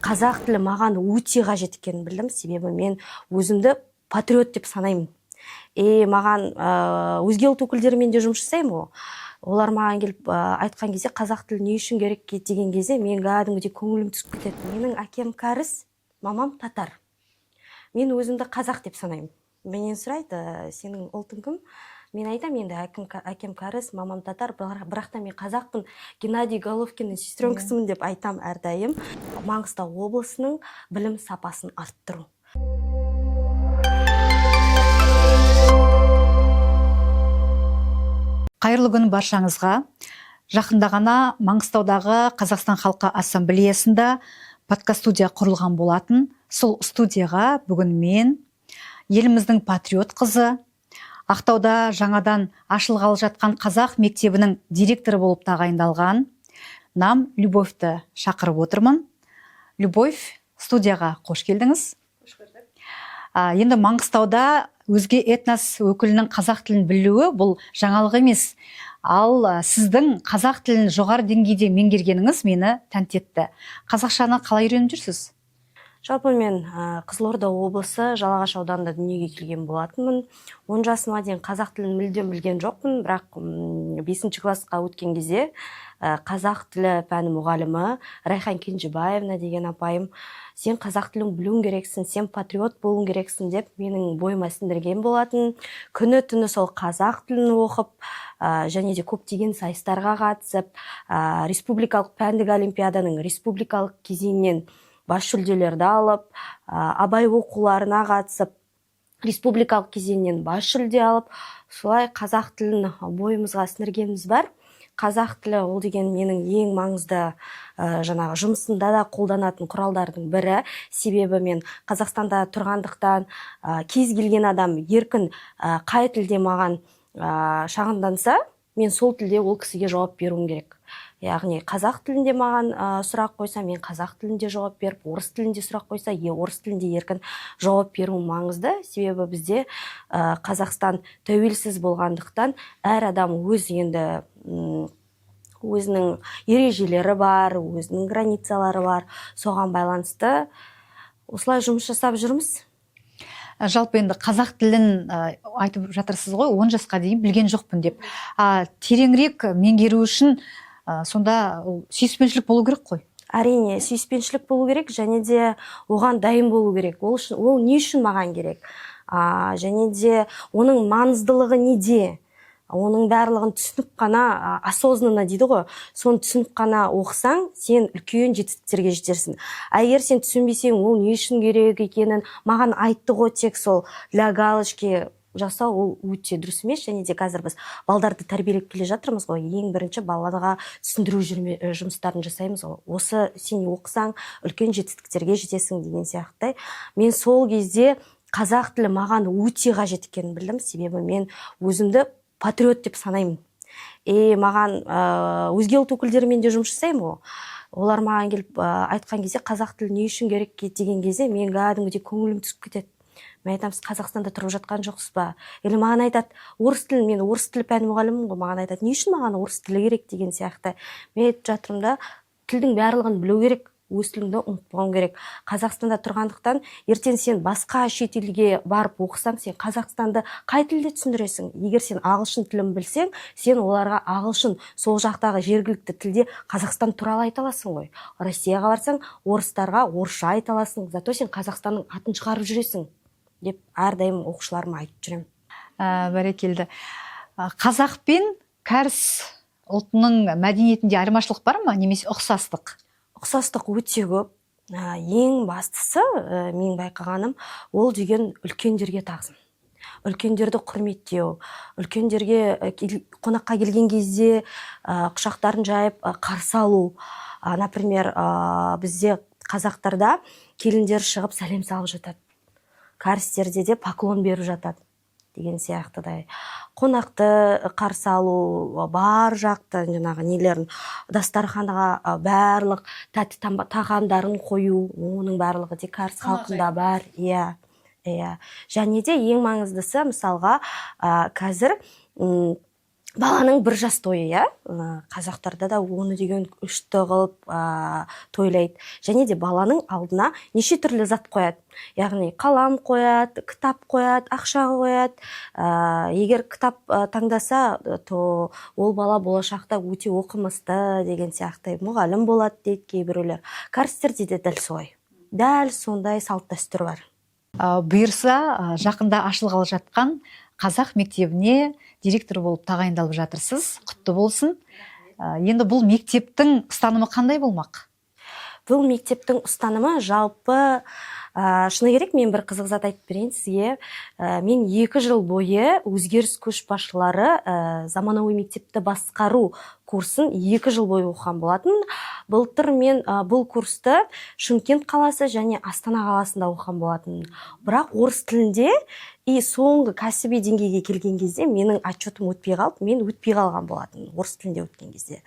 Қазақ тілі маған өте қажет екенін білдім, себебі мен өзімді патриот деп санаймын. И маған өзге ұлт өкілдерімен де жұмыс жасаймын ғой. Олар маған келіп айтқан кезде, қазақ тілі не үшін керек деген кезде, мен кәдімгідей көңілім түсіп кетеді. Менің әкем кәріс, мамам татар. Мен өзімді қазақ деп санаймын. Менен сұрайды: «Сенің ұлтың кім?» Мен айтамын: енді әкем кәріс, мамам татар, бірақ та мен қазақпын, Геннадий Головкиннің сестренкасымын деп айтам әрдайым. Маңғыстау облысының білім сапасын арттыру. Қайырлы күн баршаңызға! Жақында ғана Маңғыстаудағы Қазақстан халқы ассамблеясында подкаст студия құрылған болатын. Сол студияға бүгін мен еліміздің патриот қызы, Ақтауда жаңадан ашылғалы жатқан қазақ мектебінің директоры болып тағайындалған Нам Любовьті шақырып отырмын. Любовь, студияға қош келдіңіз! Қош көрдік. Енді Маңғыстауда өзге этнос өкілінің қазақ тілін білуі бұл жаңалық емес. Ал сіздің қазақ тілін жоғары деңгейде меңгергеніңіз мені тәнті етті. Қазақшаны қалай үйреніп жүрсіз? Жалпы мен Қызылорда облысы Жалағаш ауданында дүниеге келген болатынмын. 10 жасыма дейін қазақ тілін мүлдем білген жоқпын, бірақ бесінші классқа өткен кезде қазақ тілі пәні мұғалімі Райхан Кенжебаевна деген апайым: «Сен қазақ тілін білуің керексің, сен патриот болуың керексің», – деп менің бойыма сіңдірген болатын. Күні түні сол қазақ тілін оқып, және де көптеген сайыстарға қатысып, республикалық пәндік олимпиаданың республикалық кезеңінен бас жүлделерді алып, Абай оқуларына қатысып, республикалық кезеңнен бас жүлде алып, солай қазақ тілін бойымызға сіңіргеніміз бар. Қазақ тілі ол деген менің ең маңызды жаңағы жұмысымда да қолданатын құралдардың бірі, себебі мен Қазақстанда тұрғандықтан, кез келген адам еркін қай тілде маған шағымданса, мен сол тілде ол кісіге жауап беруім керек. Яғни қазақ тілінде маған сұрақ қойса, мен қазақ тілінде жауап беріп, орыс тілінде сұрақ қойса, орыс тілінде еркін жауап беруім маңызды, себебі бізде Қазақстан тәуелсіз болғандықтан, әр адам өз енді өзінің ережелері бар, өзінің границалары бар. Соған байланысты осылай жұмыс жасап жүрміз. Жалпы енді қазақ тілін айтып жатырсыз ғой, 10 жасқа дейін білген жоқпын деп. А тереңірек меңгеру үшін сонда ол сүйіспеншілік болу керек қой? Әрине, сүйіспеншілік болу керек және де оған дайын болу керек. Ол үшін, ол не үшін маған керек, және де оның маңыздылығы неде, оның барлығын түсініп қана, осознанно дейді ғой, соны түсініп қана оқысаң, сен үлкен жетістіктерге жетерсің. А егер сен түсінбесең, ол не үшін керек екенін, маған айтты ғой, тек сол для галочки жасау, ол өте дұрыс емес. Және де қазір біз балдарды тәрбиелеп келе жатырмыз ғой, ең бірінші балаға түсіндіру жұмыстарын жасаймыз ғой. Осы сен оқысаң, үлкен жетістіктерге жетесің деген сияқты. Мен сол кезде қазақ тілі маған өте қажет екенін білдім, себебі мен өзімді патриот деп санаймын. И маған өзге ұлт өкілдерімен де жұмыс жасаймын ғой. Олар маған келіп айтқан кезде, қазақ тілі не үшін керек деген кезде, мен кәдімгідей көңілім түсіп кетеді. Мен айтамын: «Сіз Қазақстанда тұрып жатқан жоқсыз ба?» Или маған айтады орыс тілін, мен орыс тілі пәні мұғалімімін ғой, маған айтады: «Не үшін маған орыс тілі керек?» деген сияқты. Мен айтып жатырмын да: тілдің барлығын білу керек, өз тіліңді ұмытпауың керек. Қазақстанда тұрғандықтан, ертең сен басқа шетелге барып оқысаң, сен Қазақстанды қай тілде түсіндіресің? Егер сен ағылшын тілін білсең, сен оларға ағылшын, сол жақтағы жергілікті тілде Қазақстан туралы айта аласың ғой. Россияға барсаң, орыстарға орысша айта аласың, зато сен Қазақстанның атын шығарып жүресің деп әрдайым оқушыларыма айтып жүремін. Бәрекелді! Қазақ пен кәріс ұлтының мәдениетінде айырмашылық бар ма немесе ұқсастық? Ұқсастық өте көп. Ең бастысы, менің байқағаным, ол деген үлкендерге тағзым, үлкендерді құрметтеу, үлкендерге қонаққа келген кезде құшақтарын жайып қарсы алу. Например, бізде, қазақтарда, келіндер шығып сәлем салып жатады, кәрістерде де поклон беріп жатады деген сияқтыдай. Қонақты қарсы алу, бар жақты жаңағы нелерін, дастарханаға барлық тәтті тағамдарын қою, оның барлығы де кәріс халқында бар. Иә, және де ең маңыздысы, мысалға, қазір Баланың 1 жас тойы, иә, қазақтарда да оны деген күшті қылып тойлайды. Және де баланың алдына неше түрлі зат қояды, яғни қалам қояды, кітап қояды, ақша қояды. Егер кітап таңдаса, то ол бала болашақта өте оқымысты деген сияқты, мұғалім болады дейді кейбіреулер. Кәрістерде де дәл солай, дәл сондай салт дәстүр бар. Бұйырса, жақында ашылғалы жатқан қазақ мектебіне директор болып тағайындалып жатырсыз, құтты болсын. Енді бұл мектептің ұстанымы қандай болмақ? Бұл мектептің ұстанымы жалпы, шыны керек, мен бір қызық зат айтып берейін сізге. Мен 2 жыл бойы «Өзгеріс көшбасшылары» заманауи мектепті басқару курсын 2 жыл бойы оқыған болатын. Былтыр мен бұл курсты Шымкент қаласы және Астана қаласында оқыған болатынмын, бірақ орыс тілінде. И соңғы кәсіби деңгейге келген кезде менің отчетым өтпей қалып, мен өтпей қалған болатынмын орыс тілінде өткен кезде.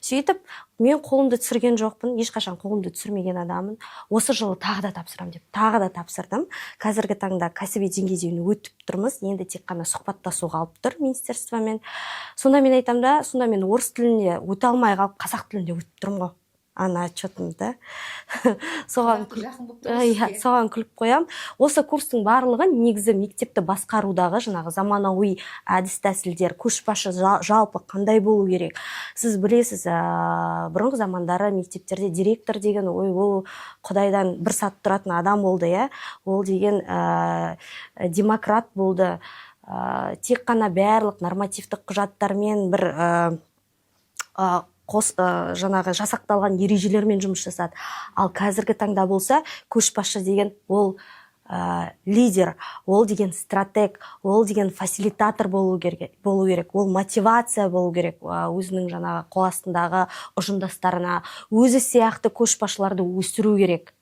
Сөйтіп мен қолымды түсірген жоқпын, ешқашан қолымды түсірмеген адаммын. Осы жылы тағы да тапсырамын деп тағы да тапсырдым. Қазіргі таңда кәсіби деңгейден өтіп тұрмыз, енді тек қана сұхбаттасу қалып тұр министерствомен. Сонда мен айтамын да, сонда мен орыс тілінде өте алмай қалып, қазақ тілінде өтіп тұрмын ғой ана отчетымды. Соған иә, соған күліп қоямын. Осы курстың барлығы негізі мектепті басқарудағы жаңағы заманауи әдіс тәсілдер, көшбасшы жалпы қандай болу керек. Сіз білесіз, бұрынғы замандары мектептерде директор деген, ой, ол құдайдан бір сат тұратын адам болды, иә. Ол деген демократ болды, тек қана барлық нормативтік құжаттармен бір қос жаңағы жасақталған ережелермен жұмыс жасады. Ал қазіргі таңда болса, көшбасшы деген ол лидер, ол деген стратег, ол деген фасилитатор болу керек, болу керек, ол мотивация болу керек өзінің жаңағы қол астындағы ұжымдастарына, өзі сияқты көшбасшыларды өсіру керек,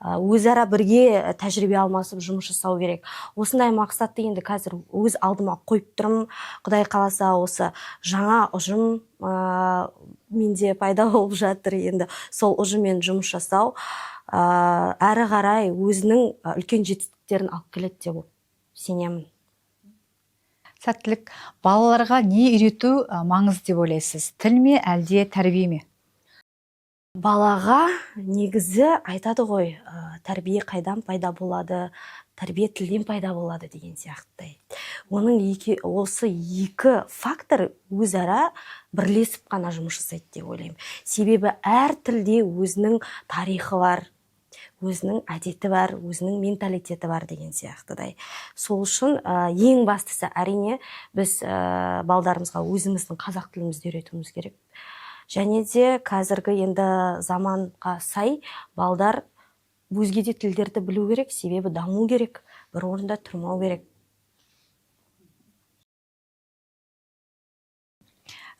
өзара бірге тәжірибе алмасып жұмыс жасау керек. Осындай мақсатты енді қазір өз алдыма қойып тұрмын. Құдай қаласа, осы жаңа ұжым менде пайда болып жатыр. Енді сол ұжыммен жұмыс жасау әрі қарай өзінің үлкен жетістіктерін алып келеді деп сенемін. Сәттілік! Балаларға не үйрету маңызды деп ойлайсыз, тіл ме, әлде тәрбие ме? Балаға негізі айтады ғой, тәрбие қайдан пайда болады, тәрбие тілден пайда болады деген сияқты. Оның екі, осы екі фактор өзара бірлесіп қана жұмыс жасайды деп ойлаймын. Себебі әр тілде өзінің тарихы бар, өзінің әдеті бар, өзінің менталитеті бар деген сияқтыдай. Сол үшін ең бастысы, әрине, біз балдарымызға өзіміздің қазақ тілімізді үйретуіміз керек. Және де қазіргі енді заманға сай балдар өзге де тілдерді білу керек, себебі даму керек, бір орында тұрмау керек.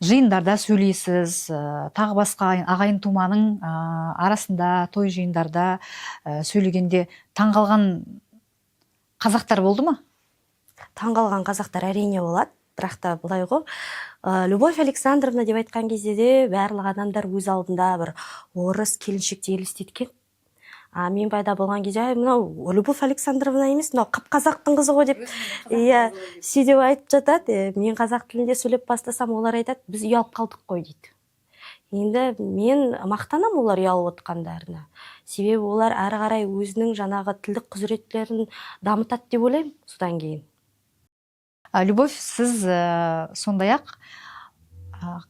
Жиындарда сөйлейсіз, тағы басқа ағайын туманың арасында, той жиындарда сөйлегенде таңғалған қазақтар болды ма? Таңғалған қазақтар, әрине, болады. Бірақ та былай ғой, Любовь Александровна деп айтқан кезде де барлық адамдар өз алдында бір орыс келіншекті елестеткен. А мен пайда болған кезде: «Ай, мынау Любовь Александровна емес, мынау қап қазақтың қызы ғой», — деп, иә, сөйтіп айтып жатады. Мен қазақ тілінде сөйлеп бастасам, олар айтады: «Біз ұялып қалдық қой», — дейді. Енді мен мақтанамын олар ұялып отқандарына, себебі олар әрі қарай өзінің жаңағы тілдік құзыреттерін дамытады деп ойлаймын содан кейін. Любовь, сіз сондай ақ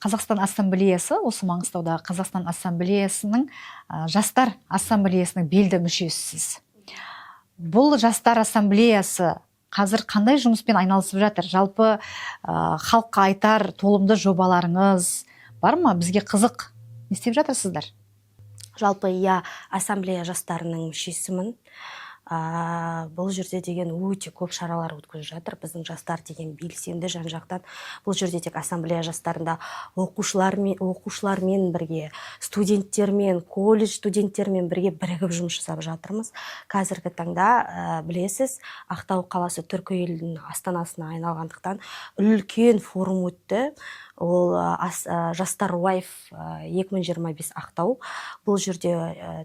Қазақстан ассамблеясы, осы Маңғыстаудағы Қазақстан ассамблеясының жастар ассамблеясының белді мүшесісіз. Бұл жастар ассамблеясы қазір қандай жұмыспен айналысып жатыр? Жалпы, халыққа айтар толымды жобаларыңыз бар ма? Бізге қызық, не істеп жатырсыздар? Жалпы, иә, ассамблея жастарының мүшесімін. Бұл жерде деген өте көп шаралар өткізіп жатыр біздің жастар деген белсенді жан жақтан. Бұл жерде тек ассамблея жастарында оқушылармен бірге, студенттермен, колледж студенттермен бірге бірігіп жұмыс жасап жатырмыз. Қазіргі таңда, білесіз, Ақтау қаласы түркі елінің астанасына айналғандықтан, үлкен форум өтті. Ол Жастар Wave 2025 Ақтау. Бұл жерде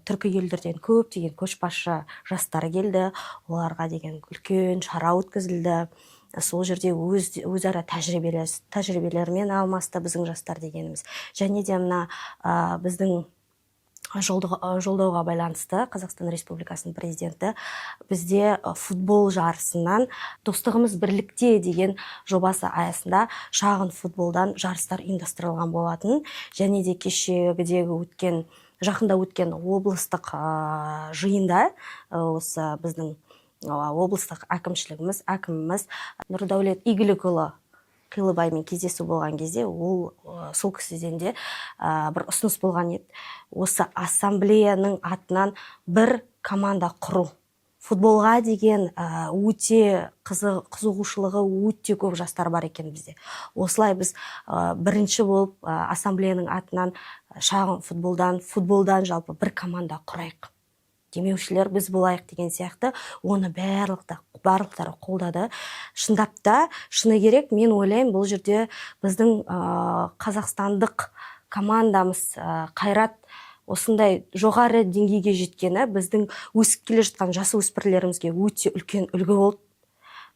түркі елдерден көптеген көшбасшы жастар келді. Оларға деген үлкен шара өткізілді. Сол жерде өзара тәжірибелермен алмасты біздің жастар дегеніміз. Және де мына біздің жолдауға байланысты Қазақстан Республикасының президенті бізде футбол жарысынан «Достығымыз бірлікте» деген жобасы аясында шағын футболдан жарыстар ұйымдастырылған болатын. Және де кешегідегі өткен, жақында өткен облыстық жиында осы біздің облыстық әкімшілігіміз, әкіміміз Нұрдәулет Игілікұлы Қилыбаймен кездесу болған кезде ол сол кісіден де бір ұсыныс болған еді: осы ассамблеяның атынан бір команда құру. Футболға деген өте қызығушылығы өте көп жастар бар екен бізде. Осылай біз бірінші болып ассамблеяның атынан шағын футболдан жалпы бір команда құрайық, демеушілер біз болайық деген сияқты. Оны барлықтары қолдады. Шындап та, шыны керек, мен ойлаймын, бұл жерде біздің қазақстандық командамыз Қайрат осындай жоғары деңгейге жеткені біздің өсіп келе жатқан жасөспірімдерімізге өте үлкен үлгі болды.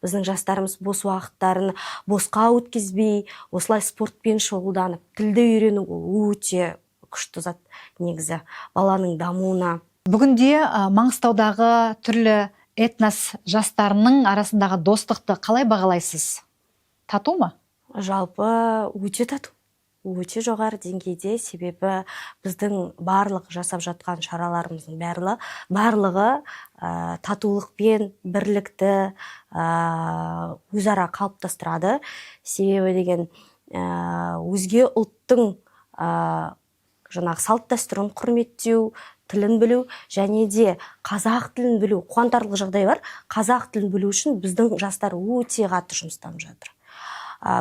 Біздің жастарымыз бос уақыттарын босқа өткізбей, осылай спортпен шұғылданып, тілді үйрену ол өте күшті зат негізі баланың дамуына. Бүгінде Маңғыстаудағы түрлі этнос жастарының арасындағы достықты қалай бағалайсыз? Тату ма? Жалпы өте тату, өте жоғары деңгейде, себебі біздің барлық жасап жатқан шараларымыздың барлығы татулықпен бірлікті өзара қалыптастырады. Себебі деген өзге ұлттың жаңағы салт дәстүрін құрметтеу, тілін білу және де қазақ тілін білу. Қуантарлық жағдай бар: қазақ тілін білу үшін біздің жастар өте қатты жұмыстанып жатыр.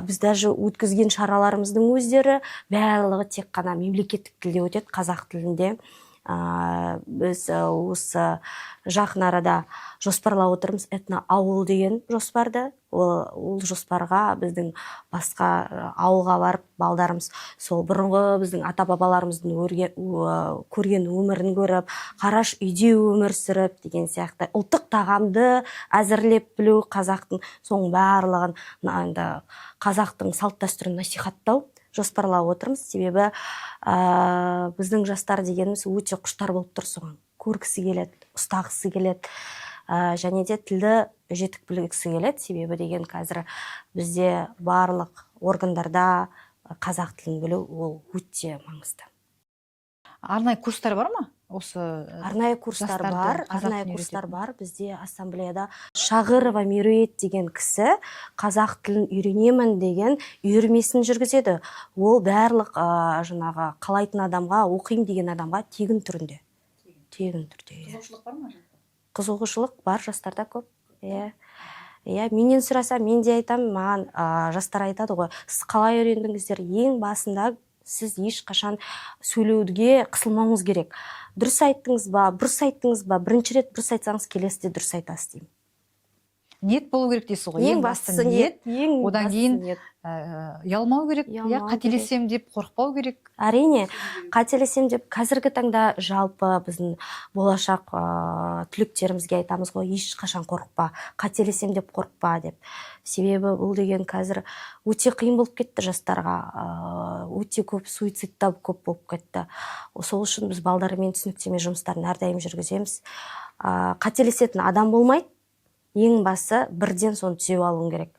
Біз даже өткізген шараларымыздың өздері барлығы тек қана мемлекеттік тілде өтеді, қазақ тілінде. Біз осы жақын арада жоспарлап отырмыз этно ауыл деген жоспарды. Ол жоспарға біздің басқа ауылға барып, балдарымыз сол бұрынғы біздің ата бабаларымыздың көрген өмірін көріп, қараш үйде өмір сүріп деген сияқты, ұлттық тағамды әзірлеп білу қазақтың, соның барлығын енді қазақтың салт дәстүрін насихаттау жоспарлап отырмыз. Себебі біздің жастар дегеніміз өте құштар болып тұр, соған көргісі келеді, ұстағысы келеді, және де тілді жетік білгісі келеді. Себебі деген қазір бізде барлық органдарда қазақ тілін білу ол өте маңызды. Арнайы курстар бар ма осы Арнайы курстар жастарды бар. қазақ Арнайы тіліне курстар үйрететін? бар. Бізде ассамблеяда Шағырова Меруерт деген кісі «Қазақ тілін үйренемін» деген үйірмесін жүргізеді. Ол барлық жаңағы қалайтын адамға, оқимын деген адамға тегін түрінде, тегін түрде, иә. Қызығушылық бар ма? Қызығушылық бар жастарда көп, иә. Менен сұраса, мен де айтамын. Маған жастар айтады ғой: «Сіз қалай үйрендіңіздер?» Ең басында сіз ешқашан сөйлеуге қысылмауыңыз керек. Дұрыс айттыңыз ба, бұрыс айттыңыз ба, бірінші рет дұрыс айтсаңыз, келесіде дұрыс айтасыз деймін. Ниет болу керек дейсіз ғой. Ең бастысы ниет, ең Одан бастысы кейін ниет. Ұялмау керек, иә? Ұялмау. Қателесем деп қорықпау керек. Әрине, қателесем деп. Қазіргі таңда жалпы біздің болашақ түлектерімізге айтамыз ғой: ешқашан қорықпа, қателесем деп қорықпа деп. Себебі бұл деген қазір өте қиын болып кетті жастарға, өте көп суицид та көп болып кетті. Сол үшін біз балдармен түсініктеме жұмыстарын әрдайым жүргіземіз. Қателесетін адам болмайды, ең басы бірден соны түзеп алуың керек.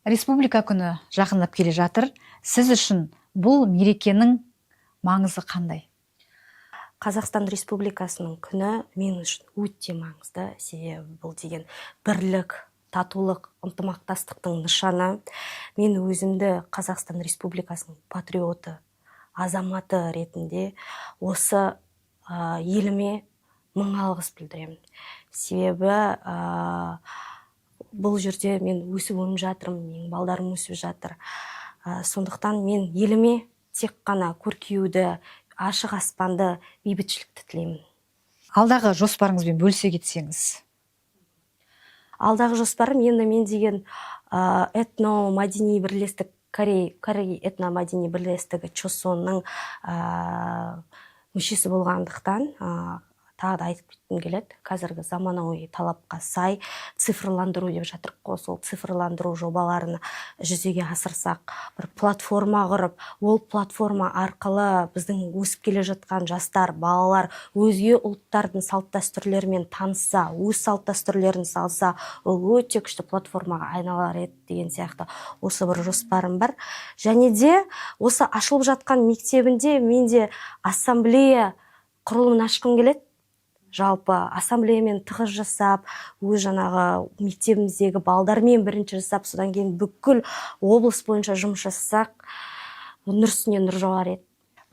Республика күні жақындап келе жатыр. Сіз үшін бұл мерекенің маңызы қандай? Қазақстан Республикасының күні мен үшін өте маңызды, себебі бұл деген бірлік, татулық, ынтымақтастықтың нышаны. Мен өзімді Қазақстан Республикасының патриоты, азаматы ретінде осы еліме мың алғыс білдіремін. Себебі бұл жерде мен өсіп өніп жатырмын, менің балдарым өсіп жатыр. Сондықтан мен еліме тек қана көркеюді, ашық аспанды, бейбітшілікті тілеймін. Алдағы жоспарыңызбен бөлісе кетсеңіз. Алдағы жоспарым енді мен деген этно мәдени бірлестік, корей этно мәдени бірлестігі Чосонның мүшесі болғандықтан, Тағы да айтып кеткім келеді, қазіргі заманауи талапқа сай цифрландыру деп жатырық қой. Сол цифрландыру жобаларын жүзеге асырсақ, бір платформа құрып, ол платформа арқылы біздің өсіп келе жатқан жастар, балалар өзге ұлттардың салт дәстүрлерімен танысса, өз салт дәстүрлерін салса, ол өте күшті платформаға айналар еді деген сияқты осы бір жоспарым бар. Және де осы ашылып жатқан мектебінде менде ассамблея құрылымын ашқым келеді. Жалпы ассамблеямен тығыз жасап, өз жаңағы мектебіміздегі балдармен бірінші жасап, содан кейін бүкіл облыс бойынша жұмыс жасасақ, нұр үстіне нұр жауар еді.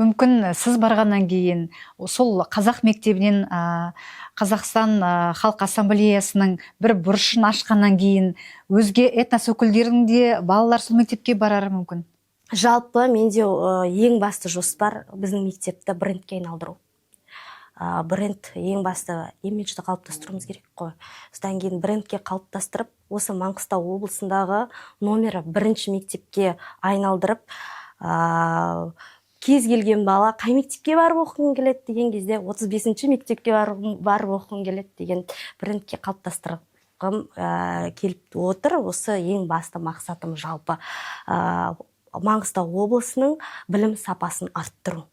Мүмкін, сіз барғаннан кейін сол қазақ мектебінен Қазақстан халқ ассамблеясының бір бұрышын ашқаннан кейін өзге этнос өкілдерінің де балалар сол мектепке барары мүмкін. Жалпы менде ең басты жоспар — біздің мектепті брендке айналдыру. Бренд ең басты, имиджді қалыптастыруымыз керек қой. Содан кейін брендке қалыптастырып, осы Маңғыстау облысындағы номері бірінші мектепке айналдырып, кез келген бала «Қай мектепке барып оқығың келеді?» деген кезде «35-ші мектепке барып оқығым келеді» деген брендке қалыптастырғым келіп отыр. Осы ең басты мақсатым, жалпы Маңғыстау облысының білім сапасын арттыру.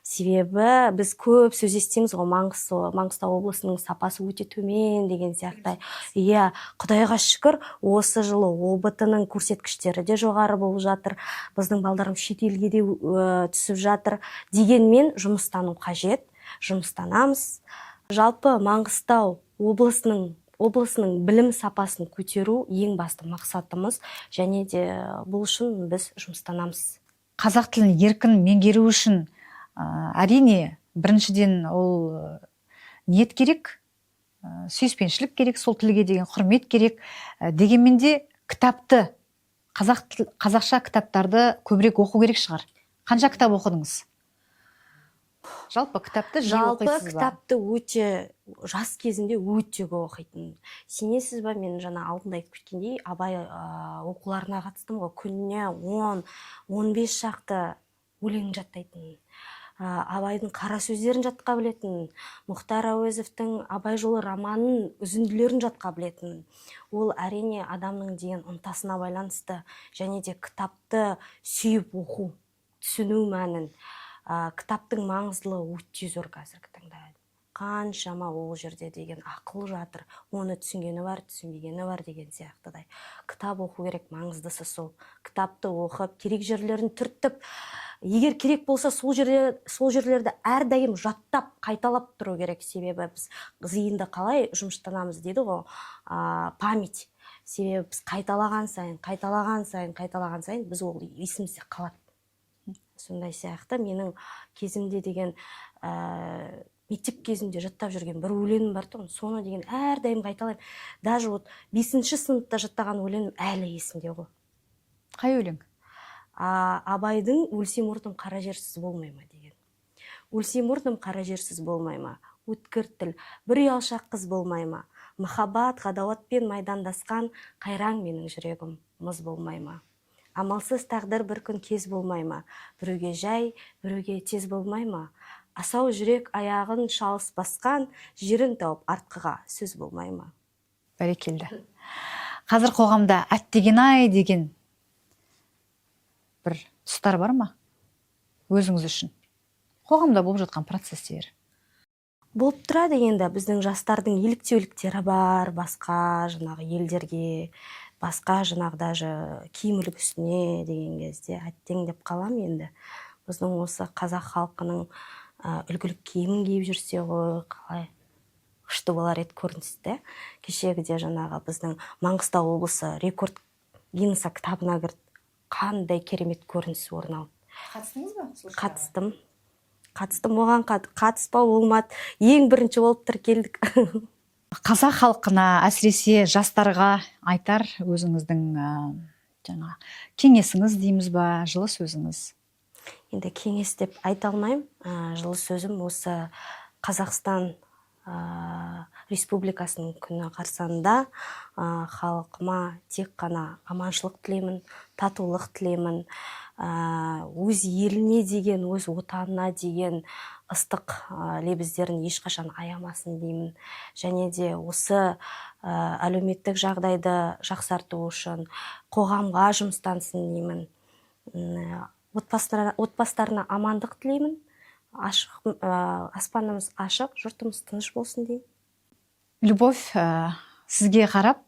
Себебі біз көп сөз естиміз ғой, Маңғыстау облысының сапасы өте төмен деген сияқты. Иә, құдайға шүкір, осы жылы ОБТ ның көрсеткіштері де жоғары болып жатыр, біздің балдарымыз шетелге де түсіп жатыр. Дегенмен жұмыстану қажет, жұмыстанамыз. Жалпы Маңғыстау облысының білім сапасын көтеру ең басты мақсатымыз және де бұл үшін біз жұмыстанамыз. Қазақ тілін еркін меңгеру үшін әрине, біріншіден, ол ниет керек, сүйіспеншілік керек, сол тілге деген құрмет керек. Дегенмен де кітапты, қазақша кітаптарды көбірек оқу керек шығар. Қанша кітап оқыдыңыз? Жалпы кітапты жиі Жалпы оқисыз ба? кітапты өте жас кезімде өте көп оқитынмын. Сенесіз ба, мен жаңа алдында айтып кеткендей, Абай оқуларына қатыстым ғой, күніне 10-15 шақты өлең жаттайтынмын. Абайдың қара сөздерін жатқа білетінмін, Мұхтар Әуезовтің «Абай жолы» романын үзінділерін жатқа білетінмін. Ол, әрине, адамның деген ынтасына байланысты және де кітапты сүйіп оқу, түсіну мәнін. Кітаптың маңыздылығы өте зор. Қазіргі таңда қаншама ол жерде деген ақыл жатыр, оны түсінгені бар, түсінбегені бар деген сияқтыдай. Кітап оқу керек, маңыздысы сол кітапты оқып, керек жерлерін түртіп, егер керек болса, сол жерлерді әрдайым жаттап, қайталап тұру керек. Себебі біз зейінді қалай жұмыстанамыз дейді ғой, память. Себебі біз қайталаған сайын, қайталаған сайын, қайталаған сайын біз ол есімізде қалады. Сондай сияқты менің кезімде деген мектеп кезімде жаттап жүрген бір өлеңім бар тұғын, соны деген әрдайым қайталаймын. Даже вот бесінші сыныпта жаттаған өлеңім әлі есімде ғой. Қай өлең? Абайдың «Өлсем орным қара жерсіз болмай ма» деген. «Өлсем орным қара жерсіз болмай ма, өткір тіл бір ұялшақ қыз болмай ма, махаббат ғадауатпен майдандасқан қайраң менің жүрегім мұз болмай ма, амалсыз тағдыр бір күн кез болмай ма, біреуге жай, біреуге тез болмай ма, асау жүрек аяғын шалыс басқан жерін тауып артқыға сөз болмай ма». Бәрекелді! Қазір қоғамда «әттеген ай» деген бір тұстар бар ма өзіңіз үшін, қоғамда болып жатқан процесстер? Болып тұрады. Енді біздің жастардың еліктеуліктері бар, басқа жаңағы елдерге, басқа жаңағы даже киім үлгісіне деген кезде әттең деп қалам. Енді біздің осы қазақ халқының үлгілік киімін киіп жүрсе ғой, қалай күшті болар еді көрініс те. Кешегіде жаңағы біздің Маңғыстау облысы рекорд Гиннеса кітабына кірді. Қандай керемет көрініс орын алды! Қатыстыңыз ба? Қатыстым, қатыстым. Оған қатыспау болмады, ең бірінші болып тіркелдік. Қазақ халқына, әсіресе жастарға айтар өзіңіздің жаңа кеңесіңіз дейміз ба, жылы сөзіңіз? Енді кеңес деп айта алмаймын. Жылы сөзім осы Қазақстан Республикасының күні қарсаңында халқыма тек қана аманшылық тілеймін, татулық тілеймін. Өз еліне деген, өз отанына деген ыстық лебіздерін ешқашан аямасын деймін. Және де осы әлеуметтік жағдайды жақсарту үшін қоғамға жұмыстансын деймін. Отбасыларына амандық тілеймін. Ашық аспанымыз ашық, жұртымыз тыныш болсын деймін. Любовь, сізге қарап,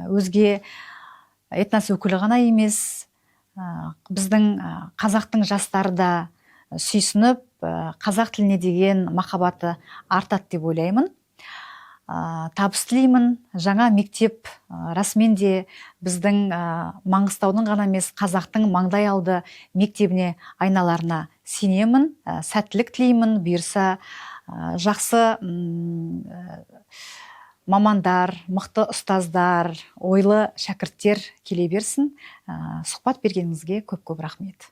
өзге этнос өкілі ғана емес, біздің қазақтың жастары да сүйсініп, қазақ тіліне деген махаббаты артады деп ойлаймын. Табыс тілеймін. Жаңа мектеп расымен де біздің Маңғыстаудың ғана емес, қазақтың маңдай алды мектебіне айналарына сенемін. Сәттілік тілеймін. Бұйырса, жақсы мамандар, мықты ұстаздар, ойлы шәкірттер келе берсін. Сұхбат бергеніңізге көп көп рахмет.